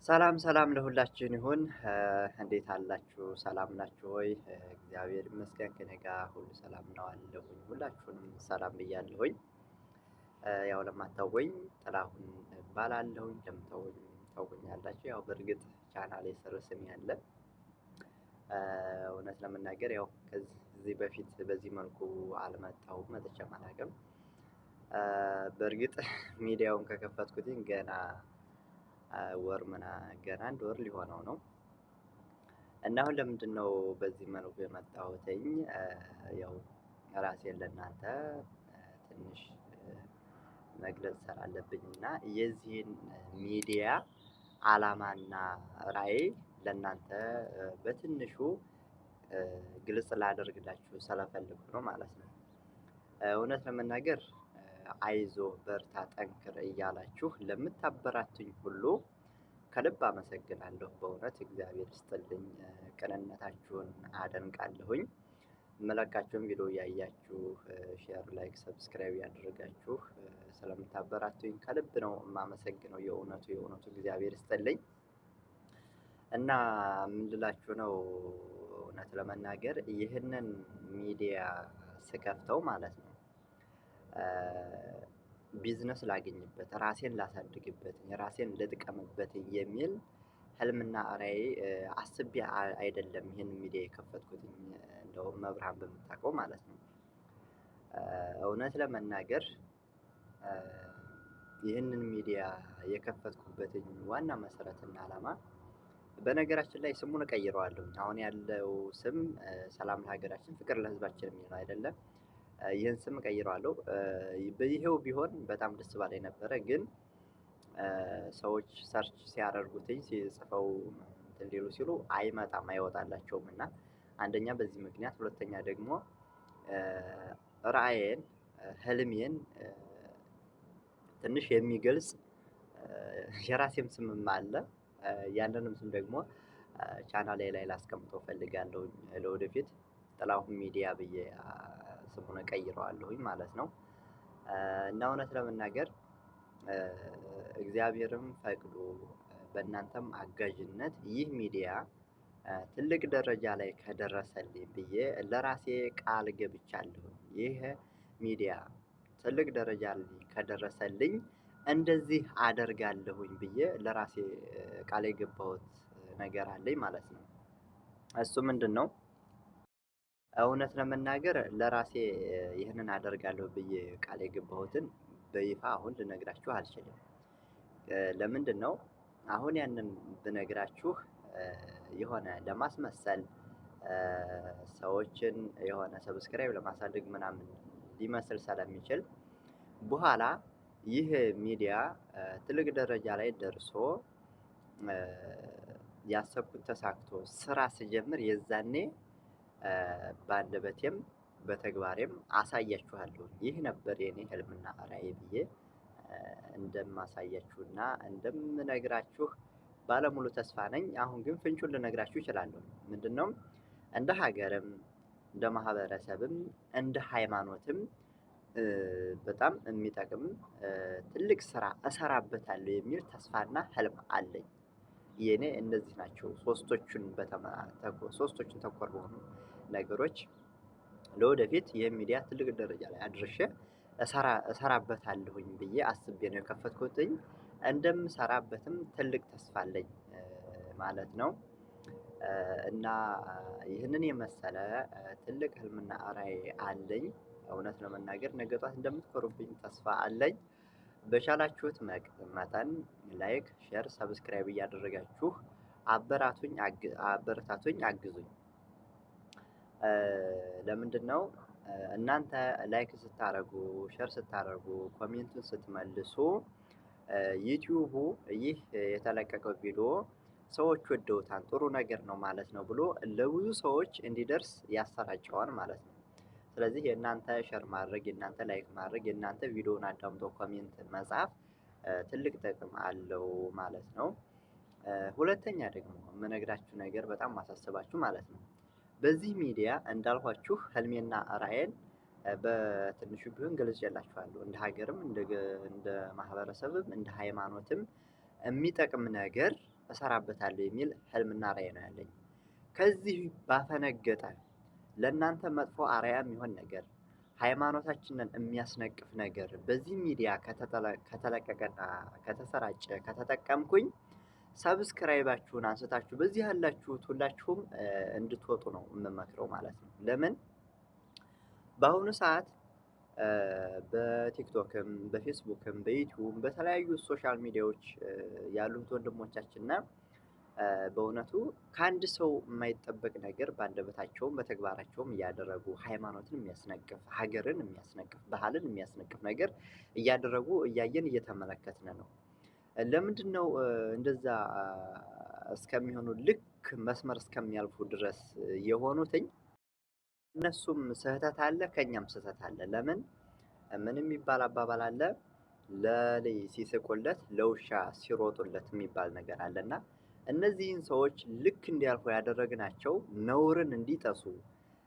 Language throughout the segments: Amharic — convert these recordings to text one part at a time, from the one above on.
ሰላም ሰላም ለሁላችን ይሁን። እንዴት አላችሁ? ሰላም ናችሁ ወይ? እግዚአብሔር ይመስገን ከእኔ ጋር ሁሉ ሰላም ነው አለሁኝ። ሁላችሁንም ሰላም ብያለሁኝ። ያው ለማታውቁኝ ጥላሁን እባላለሁኝ። ለምታውቁኝ ታውቁኛላችሁ። ያው በእርግጥ ቻናሌ ስር ስም ያለ እውነት ለመናገር ያው ከዚህ በፊት በዚህ መልኩ አልመጣሁም፣ መጥቼም አላውቅም። በእርግጥ ሚዲያውን ከከፈትኩትኝ ገና ወር ምና ገና አንድ ወር ሊሆነው ነው። እና አሁን ለምንድን ነው በዚህ መልኩ የመጣሁትኝ? ያው ራሴን ለእናንተ ትንሽ መግለጽ ስላለብኝ እና የዚህን ሚዲያ ዓላማና ራዕይ ለእናንተ በትንሹ ግልጽ ላደርግላችሁ ስለፈለኩ ነው ማለት ነው። እውነት ለመናገር አይዞ በርታ፣ ጠንክር እያላችሁ ለምታበራቱኝ ሁሉ ከልብ አመሰግናለሁ። በእውነት እግዚአብሔር ይስጥልኝ። ቅንነታችሁን አደንቃለሁኝ። የምለቃቸውን ቪዲዮ እያያችሁ share፣ like፣ subscribe ያደረጋችሁ ስለምታበራቱኝ ከልብ ነው የማመሰግነው። የእውነቱ የእውነቱ እግዚአብሔር ይስጥልኝ። እና ምን ልላችሁ ነው፣ እውነት ለመናገር ይህንን ሚዲያ ስከፍተው ማለት ነው ቢዝነስ ላገኝበት፣ ራሴን ላሳድግበት፣ ራሴን ልጥቀምበት የሚል ህልምና ራዕይ አስቤ አይደለም ይህን ሚዲያ የከፈትኩት። እንደውም መብርሃን በምታውቀው ማለት ነው። እውነት ለመናገር ይህንን ሚዲያ የከፈትኩበትኝ ዋና መሰረትና ዓላማ፣ በነገራችን ላይ ስሙን እቀይረዋለሁ። አሁን ያለው ስም ሰላም ለሀገራችን ፍቅር ለሕዝባችን የሚል ነው አይደለም። ይህን ስም እቀይረዋለሁ። ይሄው ቢሆን በጣም ደስ ባላይ ነበረ፣ ግን ሰዎች search ሲያደርጉትኝ ሲጽፈው እንትን ሊሉ ሲሉ አይመጣም፣ አይወጣላቸውም። እና አንደኛ በዚህ ምክንያት፣ ሁለተኛ ደግሞ ራዕዬን ህልሜን ትንሽ የሚገልጽ የራሴም ስምም አለ። ያንንም ስም ደግሞ ቻናሌ ላይ ላስቀምጠው እፈልጋለሁ ለወደፊት ጥላሁን ሚዲያ ብዬ ስሙን እቀይረዋለሁኝ ማለት ነው። እና እውነት ለመናገር እግዚአብሔርም ፈቅዶ በእናንተም አጋዥነት ይህ ሚዲያ ትልቅ ደረጃ ላይ ከደረሰልኝ ብዬ ለራሴ ቃል ገብቻለሁ። ይህ ሚዲያ ትልቅ ደረጃ ላይ ከደረሰልኝ እንደዚህ አደርጋለሁኝ ብዬ ለራሴ ቃል የገባሁት ነገር አለኝ ማለት ነው። እሱ ምንድን ነው? እውነት ለመናገር ለራሴ ይህንን አደርጋለሁ ብዬ ቃል የገባሁትን በይፋ አሁን ልነግራችሁ አልችልም። ለምንድን ነው? አሁን ያንን ብነግራችሁ የሆነ ለማስመሰል፣ ሰዎችን የሆነ subscribe ለማሳደግ ምናምን ሊመስል ስለሚችል፣ በኋላ ይህ ሚዲያ ትልቅ ደረጃ ላይ ደርሶ ያሰብኩት ተሳክቶ ስራ ስጀምር የዛኔ በአንደበቴም በተግባሬም አሳያችኋለሁ። ይህ ነበር የኔ ህልምና ራዕይ ብዬ እንደማሳያችሁና እንደምነግራችሁ ባለሙሉ ተስፋ ነኝ። አሁን ግን ፍንጩን ልነግራችሁ እችላለሁ። ምንድነው? እንደ ሀገርም እንደ ማህበረሰብም እንደ ሃይማኖትም በጣም የሚጠቅም ትልቅ ስራ እሰራበታለሁ የሚል ተስፋና ህልም አለኝ። የኔ እነዚህ ናቸው። ሶስቶቹን ተኮር በሆኑ ነገሮች ለወደፊት ይህ ሚዲያ ትልቅ ደረጃ ላይ አድርሼ እሰራበታለሁኝ ብዬ አስቤ ነው የከፈትኩትኝ። እንደምሰራበትም ትልቅ ተስፋ አለኝ ማለት ነው። እና ይህንን የመሰለ ትልቅ ህልምና ራዕይ አለኝ። እውነት ለመናገር ነገ ጧት እንደምትኮሩብኝ ተስፋ አለኝ። በቻላችሁት መጠን like፣ share፣ subscribe እያደረጋችሁ አበራቱኝ፣ አበረታቱኝ፣ አግዙኝ። ለምንድን ነው? እናንተ like ስታረጉ፣ share ስታረጉ፣ comment ኡን ስትመልሱ ዩቲዩቡ ይህ የተለቀቀው ቪዲዮ ሰዎች ወደውታል፣ ጥሩ ነገር ነው ማለት ነው ብሎ ለብዙ ሰዎች እንዲደርስ ያሰራጨዋል ማለት ነው። ስለዚህ የእናንተ share ማድረግ፣ የእናንተ like ማድረግ፣ የእናንተ ቪዲዮውን አዳምጦ comment መጻፍ ትልቅ ጥቅም አለው ማለት ነው። ሁለተኛ ደግሞ የምነግራችሁ ነገር በጣም ማሳሰባችሁ ማለት ነው። በዚህ ሚዲያ እንዳልኳችሁ ህልሜና ራዕዬን በትንሹ ቢሆን ገልጬላችኋለሁ። እንደ ሀገርም እንደ ማህበረሰብም እንደ ሃይማኖትም የሚጠቅም ነገር እሰራበታለሁ የሚል ህልምና ራዕይ ነው ያለኝ። ከዚህ ባፈነገጠ ለእናንተ መጥፎ አርአያ የሚሆን ነገር፣ ሃይማኖታችንን የሚያስነቅፍ ነገር በዚህ ሚዲያ ከተለቀቀና ከተሰራጨ ከተጠቀምኩኝ subscribe ኣችሁን አንስታችሁ በዚህ ያላችሁት ሁላችሁም እንድትወጡ ነው የምመክረው ማለት ነው። ለምን በአሁኑ ሰዓት በቲክቶክም በፌስቡክም በዩቲዩብም በተለያዩ social media ዎች ያሉት ወንድሞቻችንና በእውነቱ ከአንድ ሰው የማይጠበቅ ነገር በአንደበታቸውም በተግባራቸውም እያደረጉ ሃይማኖትን የሚያስነቅፍ፣ ሀገርን የሚያስነቅፍ፣ ባህልን የሚያስነቅፍ ነገር እያደረጉ እያየን እየተመለከትን ነው። ለምንድን ነው እንደዛ እስከሚሆኑ ልክ መስመር እስከሚያልፉ ድረስ የሆኑትኝ? እነሱም ስህተት አለ፣ ከእኛም ስህተት አለ። ለምን ምን የሚባል አባባል አለ? ለልጅ ሲስቁለት ለውሻ ሲሮጡለት የሚባል ነገር አለና እነዚህን ሰዎች ልክ እንዲያልፉ ያደረግናቸው ነውርን እንዲጠሱ፣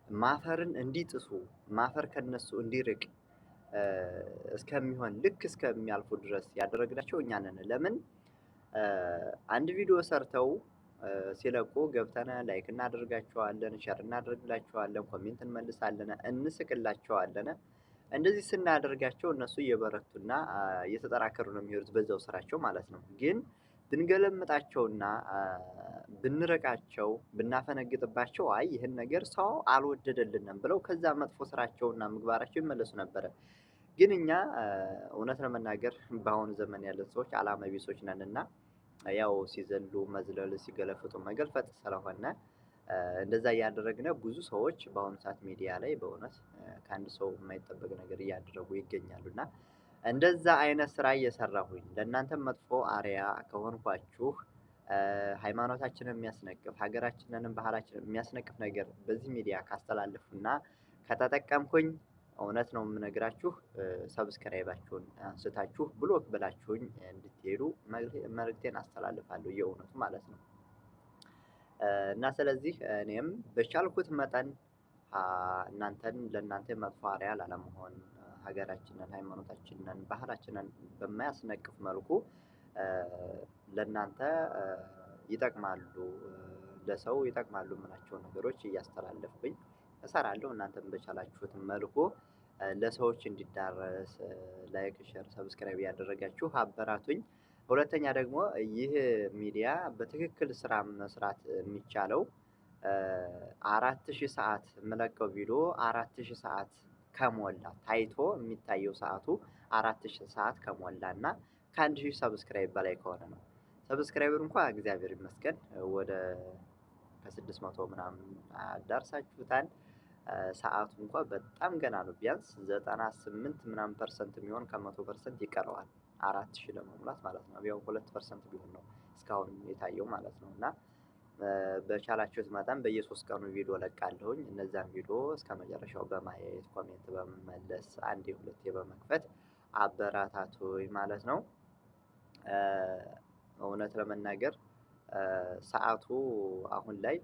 ማፈርን እንዲጥሱ፣ ማፈር ከነሱ እንዲርቅ እስከሚሆን ልክ እስከሚያልፉ ድረስ ያደረግናቸው እኛ ነን። ለምን አንድ ቪዲዮ ሰርተው ሲለቁ ገብተን like እናደርጋቸዋለን፣ share እናደርግላቸዋለን፣ comment እንመልሳለን፣ እንስቅላቸዋለን። እንደዚህ ስናደርጋቸው እነሱ እየበረቱና እየተጠራከሩ ነው የሚሄዱት በዛው ስራቸው ማለት ነው። ግን ብንገለምጣቸውና ብንረቃቸው ብናፈነግጥባቸው አይ ይህን ነገር ሰው አልወደደልንም ብለው ከዛ መጥፎ ስራቸውና ምግባራቸው ይመለሱ ነበረ። ግን እኛ እውነት ለመናገር በአሁኑ ዘመን ያለን ሰዎች አላማ ቢሶች ነንና ያው ሲዘሉ መዝለል ሲገለፍጡ መገልፈጥ ስለሆነ እንደዛ እያደረግነ ብዙ ሰዎች በአሁኑ ሰዓት ሚዲያ ላይ በእውነት ከአንድ ሰው የማይጠበቅ ነገር እያደረጉ ይገኛሉ። እና እንደዛ አይነት ስራ እየሰራሁኝ ለእናንተም መጥፎ አርያ ከሆንኳችሁ፣ ሃይማኖታችንን የሚያስነቅፍ፣ ሀገራችንንም ባህላችንን የሚያስነቅፍ ነገር በዚህ ሚዲያ ካስተላለፍኩና ከተጠቀምኩኝ እውነት ነው የምነግራችሁ፣ subscribe ኣችሁን አንስታችሁ block ብላችሁኝ እንድትሄዱ መልእክቴን አስተላልፋለሁ፣ የእውነቱ ማለት ነው። እና ስለዚህ እኔም በቻልኩት መጠን እናንተን ለእናንተ መጥፎ አርአያ ላለመሆን፣ ሀገራችንን፣ ሃይማኖታችንን፣ ባህላችንን በማያስነቅፍ መልኩ ለእናንተ ይጠቅማሉ፣ ለሰው ይጠቅማሉ የምላቸውን ነገሮች እያስተላለፍኩኝ እሰራለሁ። እናንተም በቻላችሁት መልኩ ለሰዎች እንዲዳረስ like፣ share፣ subscribe እያደረጋችሁ አበራቱኝ። ሁለተኛ ደግሞ ይህ ሚዲያ በትክክል ስራ መስራት የሚቻለው 4000 ሰዓት የምለቀው ቪዲዮ 4000 ሰዓት ከሞላ፣ ታይቶ የሚታየው ሰዓቱ 4000 ሰዓት ከሞላ እና ከ1000 subscribe በላይ ከሆነ ነው። Subscriber እንኳ እግዚአብሔር ይመስገን ወደ ከ600 ምናምን አዳርሳችሁታል። ሰዓቱ እንኳ በጣም ገና ነው። ቢያንስ 98 ምናምን percent የሚሆን ከ100% ይቀረዋል 4000 ለመሙላት ማለት ነው። ያው 2% ቢሆን ነው እስካሁን የታየው ማለት ነው። እና በቻላችሁት መጠን በየሶስት ቀኑ ቪዲዮ ለቃለሁኝ። እነዛን ቪዲዮ እስከ መጨረሻው በማየት፣ comment በመመለስ፣ አንዴ ሁለቴ በመክፈት አበራታቱኝ ማለት ነው። እውነት ለመናገር ሰዓቱ አሁን ላይ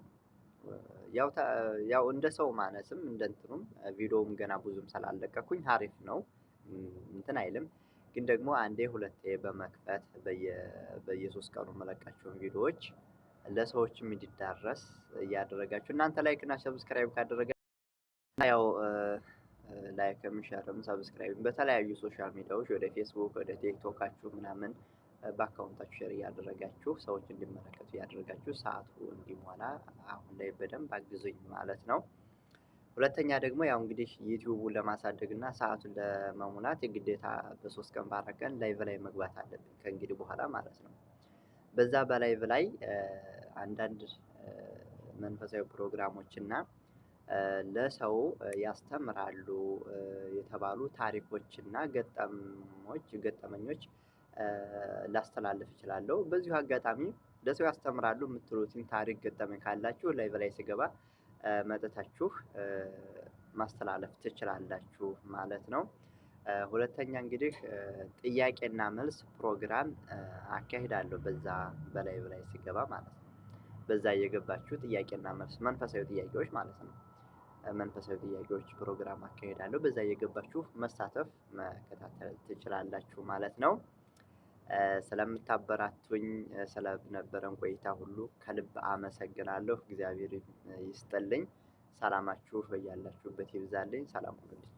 ያው እንደ ሰው ማነስም እንደ እንትኑም ቪዲዮውም ገና ብዙም ስላለቀኩኝ አሪፍ ነው፣ እንትን አይልም። ግን ደግሞ አንዴ ሁለቴ በመክፈት በየሶስት ቀኑ መለቃቸውን ቪዲዮዎች ለሰዎችም እንዲዳረስ እያደረጋችሁ እናንተ like እና subscribe ካደረጋ ያው like ም share ም subscribe በተለያዩ social media ዎች ወደ ፌስቡክ፣ ወደ ቲክቶካችሁ ምናምን በ account ኣችሁ share እያደረጋችሁ ሰዎች እንዲመለከቱ እያደረጋችሁ ሰዓቱ እንዲሞላ አሁን ላይ በደንብ አግዙኝ ማለት ነው። ሁለተኛ ደግሞ ያው እንግዲህ ዩቲዩቡን ለማሳደግ እና ሰዓቱን ለመሙላት የግዴታ በ3 ቀን በ4 ቀን live ላይ መግባት አለብኝ ከእንግዲህ በኋላ ማለት ነው። በዛ በ live ላይ አንዳንድ መንፈሳዊ ፕሮግራሞች እና ለሰው ያስተምራሉ የተባሉ ታሪኮችና ገጠመኞች ላስተላልፍ እችላለሁ። በዚሁ አጋጣሚ ለሰው ያስተምራሉ የምትሉትን ታሪክ ገጠመኝ ካላችሁ live ላይ ስገባ መጥታችሁ ማስተላለፍ ትችላላችሁ ማለት ነው። ሁለተኛ እንግዲህ ጥያቄና መልስ ፕሮግራም አካሂዳለሁ በዛ በ live ላይ ስገባ ማለት ነው። በዛ እየገባችሁ ጥያቄና መልስ፣ መንፈሳዊ ጥያቄዎች ማለት ነው። መንፈሳዊ ጥያቄዎች ፕሮግራም አካሂዳለሁ። በዛ እየገባችሁ መሳተፍ መከታተል ትችላላችሁ ማለት ነው። ስለምታበራቱኝ ስለነበረን ቆይታ ሁሉ ከልብ አመሰግናለሁ። እግዚአብሔር ይስጥልኝ። ሰላማችሁ በያላችሁበት ይብዛልኝ። ሰላም ሁኑልኝ።